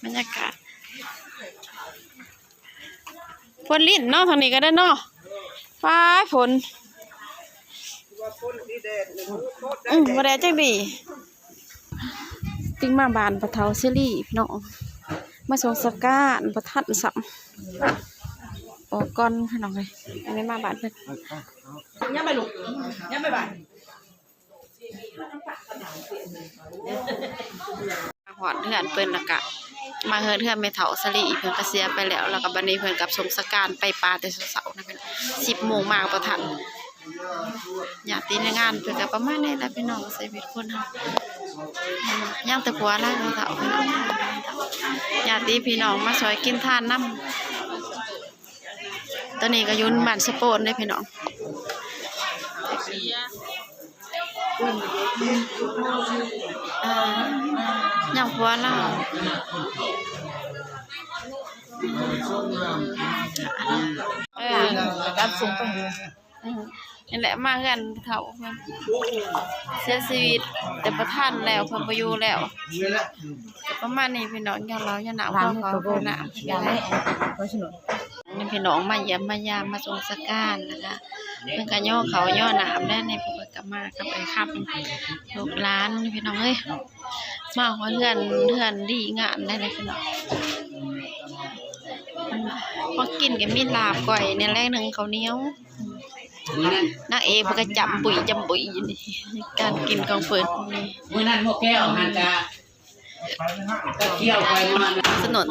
ບັນຍາກາດ ຝົນລິນເນາະ ທາງນີ້ກໍໄດ້ເນາະ ຟ້າຝົນ ອືມ ບໍ່ແດດຈັກດີ. ຈຶ່ງມາບ້ານພໍ່ເຖົ້າເສລີພີ່ນ້ອງ ມາສົ່ງສະການບໍ່ທັນຊ້ຳ ອອກກ່ອນພີ່ນ້ອງເອີຍ ຍັງໄດ້ມາບ້ານເພິ່ນ ຍັງໄປລູກ ຍັງໄປບ້ານ. ຮອດເຮືອນເພິ່ນ ແລ້ວກະມາເຮືອນ ເຮືອນແມ່ເຖົ້າສາລີ ເພິ່ນກະເສຍໄປແລ້ວ ແລ້ວກະບັດນີ້ເພິ່ນກັບສົ່ງສະການໄປປ່າແຕ່ເຊົ້າໆນະ ເພິ່ນ ສິບໂມງມາກະບໍ່ທັນ. ຍາດຕິໃນງານເພິ່ນກະປະມານນີ້ແຫຼະພີ່ນ້ອງ ຊີວິດຄົນເຮົາ ຍັງແຕ່ຜົວລາວເຖົ້າ ຍາດຕິພີ່ນ້ອງມາຊ່ອຍກິນທານນຳ. ຕອນນີ້ກໍຢູ່ບ້ານສະໂປນເດ້ພີ່ນ້ອງ ເອີ ຍັງຜົວລາວ ເອີ ການສົ່ງໄປ ເອີ ນີ້ແຫຼະ ມາເຮືອນເຖົ້າເພິ່ນເສຍຊີວິດ ແຕ່ບໍ່ທັນແລ້ວ ເພິ່ນບໍ່ຢູ່ແລ້ວ ປະມານນີ້ພີ່ນ້ອງ ຢ່າເລົ່າຢ່າໜ້າ ພໍ່ເຂົາເພິ່ນນະ ນີ້ພີ່ນ້ອງມາຢ້ຽມມາຢາມ ມາສົ່ງສະການ ແລ້ວກະເພິ່ນກະຍໍເຂົ້າຍໍນ້ຳແລ້ວນີ້ ເພິ່ນກະມາກັບອ້າຍຄຳ ລູກຫຼານພີ່ນ້ອງເອີຍ ມາຮອດເຮືອນ ເຮືອນດີງາມໄດ້ເລີຍພີ່ນ້ອງ ຂອງກິນກະມີລາບກ້ອຍນີ້ແຫຼະ ໜຶ້ງເຂົ້າໜຽວ ນາງເອກເພິ່ນກະຈຳປຸຍຈຳປຸຍຢູ່ນີ້ ການກິນຂອງເພິ່ນນີ້ ມື້ນັ້ນໝໍ້ແກ້ວຫັ້ນກະ ສະໜົນ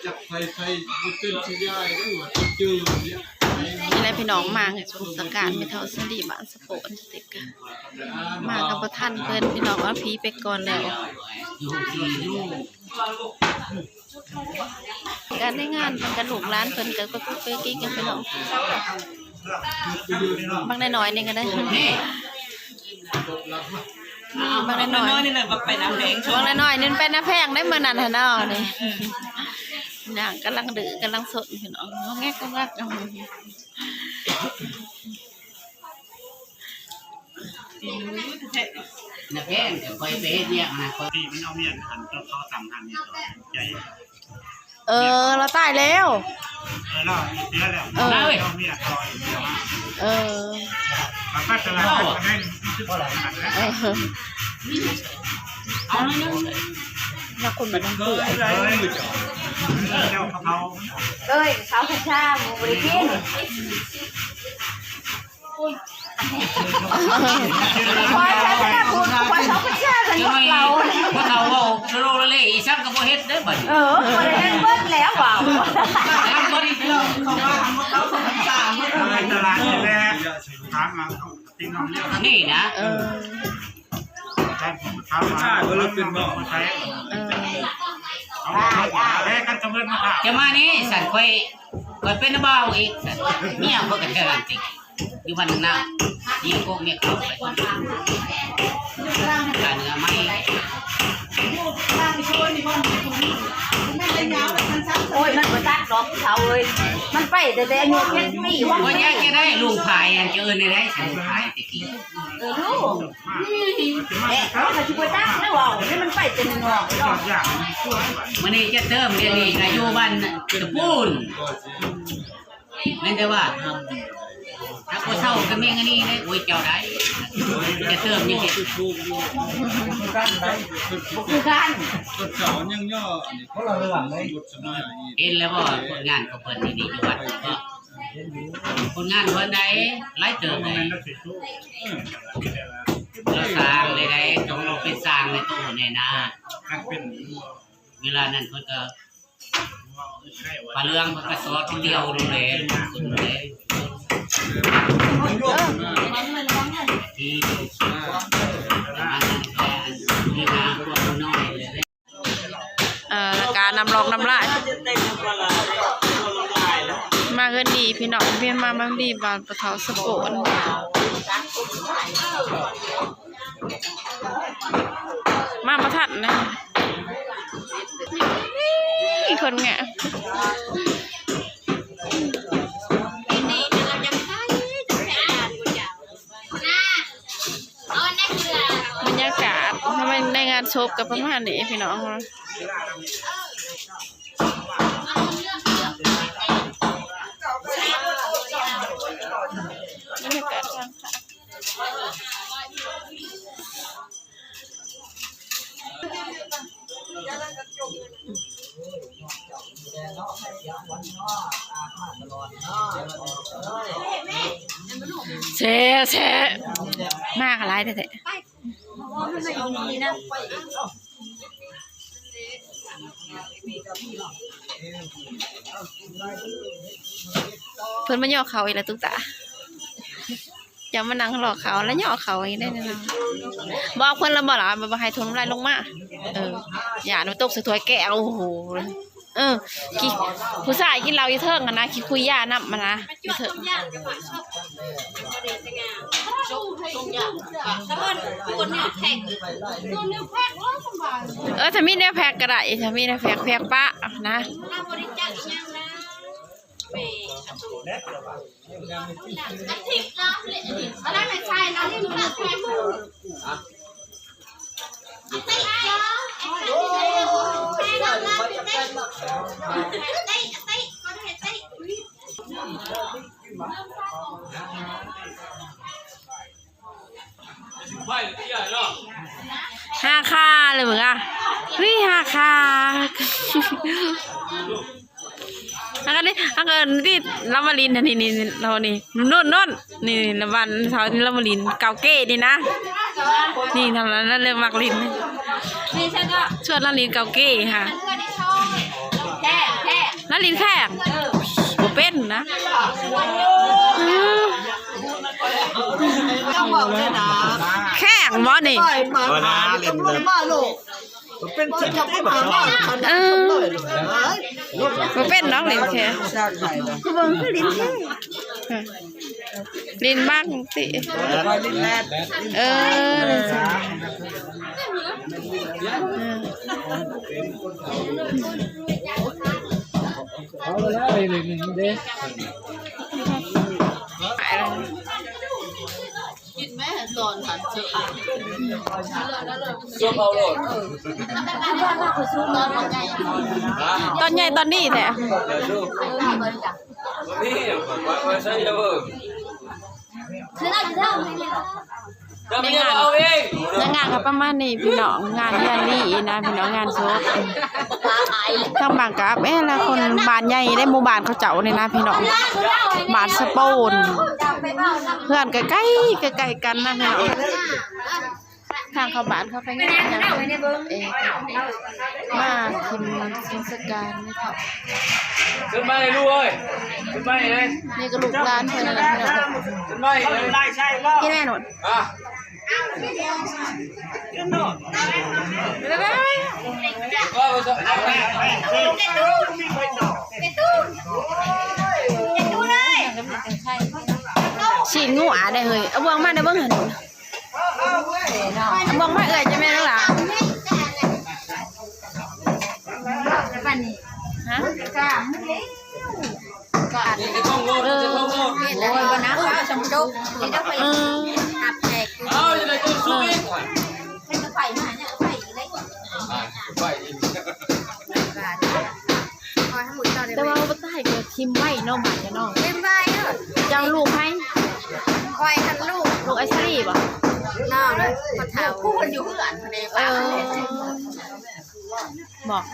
ຈັກໃຜໃຜບໍ່ເປັນຊິຢາຍເດີວ່າເຈີ ນີ້ແຫຼະພີ່ນ້ອງ ມາສົ່ງສະການແມ່ເຖົ້າສາລີບ້ານສະໂປນ ມາກະບໍ່ທັນເພິ່ນພີ່ນ້ອງ ເອົາຜີໄປກ່ອນແລ້ວ ການໃນງານເພິ່ນກະລູກຫຼານເພິ່ນກະກຸກກຸກກິກກິກກັນພີ່ນ້ອງ ບັກນ້ອຍໆນີ້ກະໄດ້ ນີ້ບັກນ້ອຍໆ ນີ້ແຫຼະ ບັກໄປນາແພງ ບັກນ້ອຍໆນີ້ໄປນາແພງໄດ້ມື້ນັ້ນຫັ້ນເນາະ ນີ້ນາງກຳລັງດື້ກຳລັງສົນພີ່ນ້ອງ ງອແງກງອແງກ ນາແພງກະຂ້ອຍໄປເຮັດວຽກນະ ຂ້ອຍ ທີ່ມັນເອົາເມຍຫັ້ນ ເຂົາສັ່ງຫັ້ນໃຈ ເອີ ລາວຕາຍແລ້ວ ເອີ ລາວເສຍແລ້ວ ເອີ ເອົາເມຍຕໍ່ ເອີ ມາປັດຕະລາດ ເອີ ນັກຄົນມັນເປື່ອຍ ເອີ ເຈົ້າເຂົາ ເອີຍ ເຂົາກະຊ້າ ບໍ່ໄດ້ກິນ. ຄວາມເຊື່ອ ຄວາມເຊື່ອ ເຈົ້າເວົ້າໂລເລ ອີສັງກະບໍ່ເຮັດເດີບັດນີ້ ເອີ ບໍ່ໄດ້ເຮັດເບິດແລ້ວວ່າ ເຮັດເບິດອີກແລ້ວ ເຂົາວ່າທຳໝົດເຂົາສອງພັນສາມ ໄປຕະຫຼາດນີ້ແຫຼະ ຖາມວ່າພີ່ນ້ອງນີ້ນະ ເອີ ຈະມານີ້ຊັ້ນ ຂ້ອຍ ຂ້ອຍເປັນບ່າວອີກຊັ້ນ ເມຍຂ້ອຍກະເທົ່ານັ້ນຕິ ຢູ່ບ້ານນາ ເມຍໂກກເມຍເຂົາໄປ ການເຮືອໄມ້ ໂອ້ຍ ມັນບໍ່ຕັດດອກເຖົ້າເອີຍ ມັນໄປແຕ່ ແຕ່ອາຍຸເຈັດປີ ໂອ້ຍ ຍາກຈະໄດ້ລຸງພາຍ ອັນຈະເອີ້ນໄດ້ ລຸງພາຍແຕ່ກີ້ ເອີ ລູກ ແຕ່ເຂົາກະຊິບໍ່ຈັກແລ້ວເວົ້າ ມັນໄປແຕ່ນ້ອຍໆ ມື້ນີ້ຈະເຕີມ ດຽວນີ້ກະຢູ່ບ້ານຕະປູນ ແມ່ນແຕ່ວ່າ ຖ້າບໍ່ເຊົາກະແມ່ງອັນນີ້ເດ້ ໂອ້ຍ ເຈົ້າໄດ້ ຈະເຕີມນີ້ ຄືກັນ ເຫັນແລ້ວບໍ່ ຜົນງານຂອງເພິ່ນນີ້ ຢູ່ວັດ ຜົນງານເພິ່ນໃດ ຫຼາຍເຕີບໃດ ລາວສ້າງໃດໆ ຕ້ອງເປັນສ້າງໃນໂຕແນ່ນາ ເວລານັ້ນເພິ່ນກະ ພະເລື່ອງເພິ່ນກະສອດທ່ຽວໂລເລ ຂຶ້ນໂລເລ ທີ່ ເອີ ລະກະນ້ຳລອກນ້ຳລາຍ ມາເຮືອນດີພີ່ນ້ອງ ເພິ່ນມາເມືອງດີ ບ້ານພໍ່ເຖົ້າສະໂປນ ມາບໍ່ທັນນະ ນີ້ຄົນງາມ. ບັນຍາກາດ ທຳໄມໃນງ ງານສົບກໍປະມານນີ້ພີ່ນ້ອງ ບັນຍາກາດທາງຂ້າງ ແຊະ ແຊະ ມາກະຫຼາຍແທ້ໆ. ເພິ່ນມາຍໍເຂົ້າອີກແລ້ວຕຸກຕາ ເຈົ້າມານັ່ງລໍເຂົ້າແລ້ວຍໍເຂົ້າອີກໄດ້ແນ່ນອນ. ບອກເພິ່ນແລ້ວບໍ່ລະ ບໍ່ໃຫ້ຖົ່ມນ້ຳລາຍລົງມາ? ເອີ ຢ້ານວ່າຕົກໃສ່ຖ້ວຍແກ້ວ. ໂອ້ໂຫ ເອີ ຂີ້ ຜູ້ຊາຍກິນເຫຼົ້າຢູ່ເທິງຫັ້ນນະ ຂີ້ຄຸຍຢານຳຫັ້ນນະ ຢູ່ເທິງ. ເອີ ຖ້າມີແນວແພັກກໍໄດ້ ຖ້າມີແນວແພັກ ແພັກປະນະ. ຫ້າຄາເລີຍເບິ່ງອະ ເຮີ້ຍ ຫ້າຄາ. ອັນນີ້ ອັນນີ້ລາວມາຫຼິ້ນ ອັນນີ້ ນີ້ ລາວນີ້ ໂນ້ນ ໂນ້ນ ນີ້ ລາວມາຫຼິ້ນ ເຂົາລາວມາຫຼິ້ນເກົາເກນີ້ນະ. ນີ້ ນັ້ນລະ ນັ້ນເລີຍມັກຫຼິ້ນ ຊວນລາວຫຼິ້ນເກົາເກຫາ ລາວຫຼິ້ນແຂ້ງ ບໍ່ເປັນນະ. ເອີ ແຂ້ງບໍ່ນີ້? ເປັນ ເອີ ບໍ່ເປັນດອກຫຼິ້ນແຂ້ງ ຄືເບິ່ງຄືຫຼິ້ນແຂ້ງ ຫຼິ້ນບັ້ງຕິ ເອີ ເອົາລະເລີຍນີ້ເດ້. ກິນແມ່ຕອນຫັ້ນເຊີ ສ່ວນເອົາໂລດ ຕອນໃຫຍ່ຕອນນີ້ແທ້ ນີ້ ໃນງານ ໃນງານກໍປະມານນີ້ພີ່ນ້ອງ ງານເຮືອນລີ້ນະພີ່ນ້ອງ ງານສົບ ທາງບ້ານກໍອັບແອລະ ຄົນບ້ານໃຫຍ່ໃນໝູ່ບ້ານເຂົາເຈົ້ານີ້ນະພີ່ນ້ອງ ບ້ານສະໂປນ ເຮືອນໃກ້ໆ ໃກ້ໆ ກັນນະພີ່ນ້ອງ. ທາງເຂົ້າບ້ານເຂົາກໍຍັງ ເອີ ມາກິນສັງສະການນະເຈົ້າ. ຂຶ້ນມາເລີຍລູກເອີຍ ຂຶ້ນມາເລີຍ ນີ້ກໍລູກຫຼານເພິ່ນນັ້ນແຫຼະພີ່ນ້ອງ ຂຶ້ນມາເລີຍ ກິນແມ່ໂນດ ອ່ະ ຊີ້ນງົວໄດ໋ເຮີ້ຍ ເອົາບ່ວງມາໄດ້ເບິ່ງຫັ້ນ. ບອກມາເອື້ອຍ ຈະແມ່ນຫຍັງລະ? ຮະ? ເອີ ໂອ້ຍ ບໍ່ນະ ເອີ ແຕ່ວ່າບໍ່ຕາຍກໍຖິ້ມໄວ້ເນາະ ບາດນີ້ເນາະ ຖິ້ມໄວ້ເນາະ. ເຈົ້າລູກໃຜ? ຂ້ອຍຫັ້ນລູກ ລູກໄອສາລີບໍ່? ນ້ອງ ພໍ່ເຖົ້າ ຜູ້ເພິ່ນຢູ່ເຮືອນ ເອີ ບໍ່ ນະ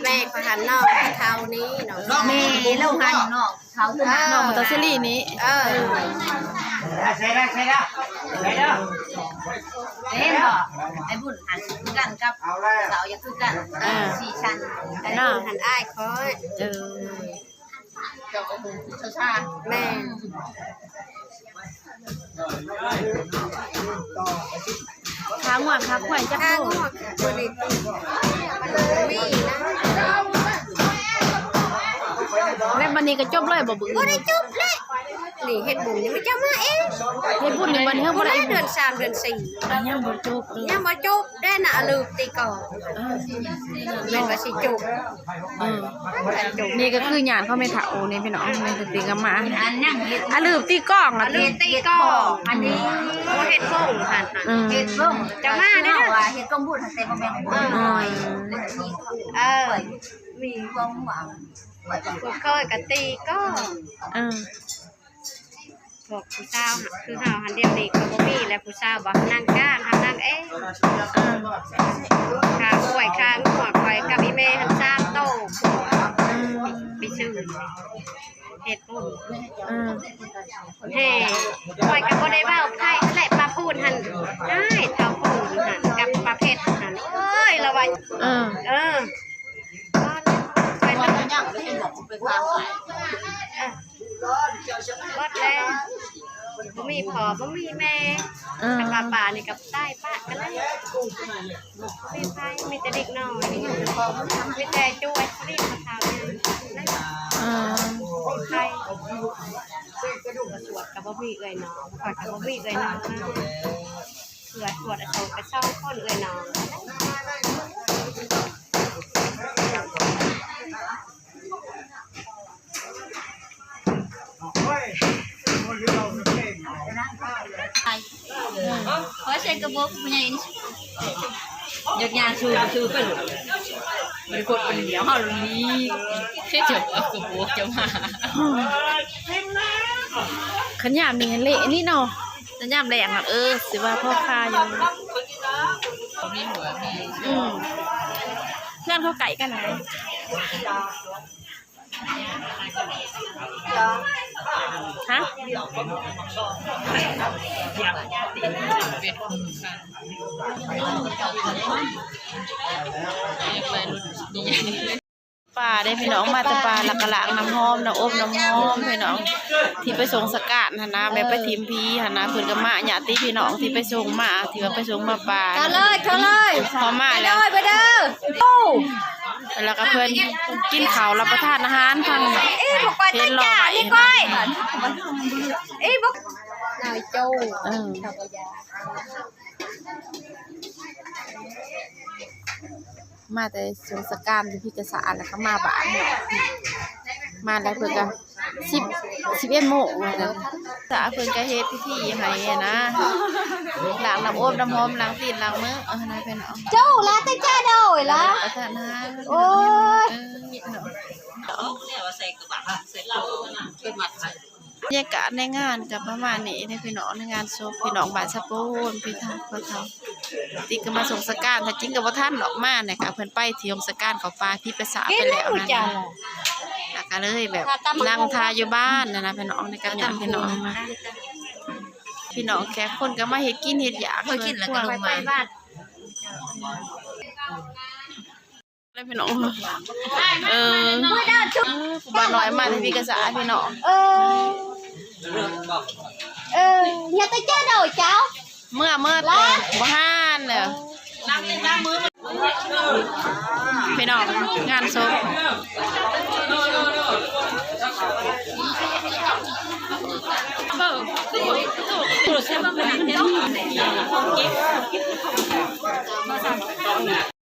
ແມ່ຂ້ອຍຫັ້ນນ້ອງ ພໍ່ເຖົ້ານີ້ເນາະ ແມ່ລາວຫັ້ນນ້ອງ ເຖົ້າ ນ້ອງ ພໍ່ເຖົ້າຊີລີນີ້ ເອີ ເຫັນບໍ່ ໄອ້ບຸນຫັ້ນຄືກັນກັບສາວ ຢາກຄືກັນ ເອີ ສີສັນ ໄອ້ບຸນຫັ້ນອ້າຍຂ້ອຍ ເອີ. ແມ່ນ ຂາງົວຂາຄວາຍຈັກໂລ? ຂາງົວ ມື້ນີ້ມັນມີນະ ແລ້ວບັດນີ້ກໍຈົບເລີຍບໍ່? ມື້ອື່ນບໍ່ໄດ້ຈົບເລີຍ. ນີ້ເຮັດບຸນນີ້ມັນຈະມາເອງ ເຮັດບຸນນີ້ບັດນີ້ເຮົາບໍ່ໄດ້ເດືອນສາມເດືອນສີ່ ຍັງບໍ່ຈົບເດີ ຍັງບໍ່ຈົບເດ້ນະ ອາລືບຕີກອງ ເອີ ແມ່ນວ່າຊິຈົບ ເອີ ນີ້ກໍຄືຍາດຂອງແມ່ເຖົ້ານີ້ພີ່ນ້ອງ ແມ່ນເພິ່ນຕີກັບມາ ອາລືບຕີກອງ ອາລືບຕີກອງ ອັນນີ້ເຮັດບົ້ງຫັ້ນ ເຮັດບົ້ງ ເຈົ້າມາເດີ ເຮັດກອງບຸນ ແຕ່ບໍ່ແມ່ນກອງບຸນ ເອີ ມີກອງຫົວ ຜູ້ເຄີຍກໍຕີກອງ ເອີ ພວກຜູ້ສາວ ຄືເຮົາຫັ້ນ ດຽວນີ້ກໍບໍ່ມີແລ້ວ ຜູ້ສາວບໍ່ນາງການ ເຮົານາງເອງ ເອີ ຂ້າກວຍຂ້າງົວ ຂ້ອຍກັບອີ່ແມ່ຫັ້ນສາມໂຕ ໄປຊື້ເຮັດບຸນ ເອີ ແຫ່ ຂ້ອຍກໍບໍ່ໄດ້ເວົ້າໃຜ ແຫຼະ ປ້າປູນຫັ້ນ ອ້າຍເຖົ້າປູນຫັ້ນ ກັບປ້າເພັດຫັ້ນ ໂອ້ຍ ລາວວ່າ ເອີ ເອີ ຂ້ອຍ ເອີ ເບິດແລ້ວ ບໍ່ມີພໍ່ບໍ່ມີແມ່ ເອີ ຄັນວ່າປ້ານີ້ກໍຕາຍປະກັນແລ້ວ ບໍ່ມີໃຜ ມີແຕ່ເດັກນ້ອຍ ມີແຕ່ຈົວຍສະລິມມາເທົ່ານີ້ ເອີ ໃຜ ສວດກໍບໍ່ມີເອື້ອຍນ້ອງ ຂ້ອຍກໍບໍ່ມີເອື້ອຍນ້ອງ ເພື່ອສວດອະໂສກກໍສອງຄົນເອື້ອຍນ້ອງ. ຂໍໃສ່ກະບອກຜູ້ໃຫຍ່ນີ້ ຢາກຍ່າງຊູ ຊູໄປໂລດ ບໍ່ໄດ້ກົດປານດຽວ ເຮົານີ້ ຄືຈະເອົາກະບອກເຈົ້າມາ ຄັນຍາມນີ້ເລະນີ້ເນາະ ແຕ່ຍາມແລງຫັ້ນ ເອີ ຊິວ່າພໍຄາຢູ່ ບໍ່ມີຫົວມີ ອືມ ເພື່ອນເຂົາໃກ້ກັນນະ. ຮະ ປ່າເດ້ພີ່ນ້ອງ ມາແຕ່ປ່າ ແລ້ວກໍລ້າງນ້ຳຫອມ ນ້ຳອົບນ້ຳຫອມພີ່ນ້ອງ ທີ່ໄປສົ່ງສະການຫັ້ນນະ ແບບໄປຖິ້ມຜີຫັ້ນນະ ເພິ່ນກໍມາ ຍາດຕິພີ່ນ້ອງທີ່ໄປສົ່ງມາ ທີ່ວ່າໄປສົ່ງມາປ່າ ເຂົ້າເລີຍ ເຂົ້າເລີຍ ເຂົ້າມາແລ້ວ ໄປເດີ ໄປເດີ. ແລ້ວກໍເພິ່ນກິນເຂົ້າ ຮັບປະທານອາຫານ ທັງເຫັນລໍໄວ້ ນາຍໂຈ້ ເອີ ມາແຕ່ສົງສະການຢູ່ພິກະສານ ແລ້ວກໍມາບ້ານເນາະ ມາແລ້ວເພິ່ນກໍ ສິບ ສິບເອັດໂມງແລ້ວ ສາເພິ່ນກໍເຮັດພິທີໃຫ້ນະ ລ້າງນ້ຳອົບນ້ຳຫອມ ລ້າງຕີນລ້າງມື ເອີ ນະພີ່ນ້ອງ ເຈົ້າລະແຕ່ແຈ້ໂດຍລະ ປະທານອາຫານ ໂອ້ຍ ເອີ ບາຍກາດໃນງານກໍປະມານນີ້ເດ້ພີ່ນ້ອງ ໃນງານສົບພີ່ນ້ອງບ້ານສະໂປນ ພີ່ທາງພໍ່ເຖົ້າ ຕິກກໍມາສົ່ງສະການ ແທ້ຈິງກໍບໍ່ທັນດອກ ມານີ້ກໍເພິ່ນໄປທີ່ສົງສະການເຂົ້າປ່າພິກະສາໄປແລ້ວຫັ້ນ ແລ້ວກໍເລີຍແບບນັ່ງຖ້າຢູ່ບ້ານຫັ້ນນະພີ່ນ້ອງ ໃນກັບຍາດພີ່ນ້ອງ ພີ່ນ້ອງແຂກຄົນກໍມາເຮັດກິນເຮັດຢາກ ເຂົາກິນແລ້ວກໍລົງມາ ແລ້ວພີ່ນ້ອງ ເອີ ເອີ ຜູ້ບ່າວນ້ອຍມາແຕ່ພິກະສາພີ່ນ້ອງ ເອີ ເອີ ຍາຕະເຈ້ເດີເຈົ້າ ເມື່ອເມີດເລີຍ ບໍ່ຫານເລີຍ ພີ່ນ້ອງ ງານສົບ.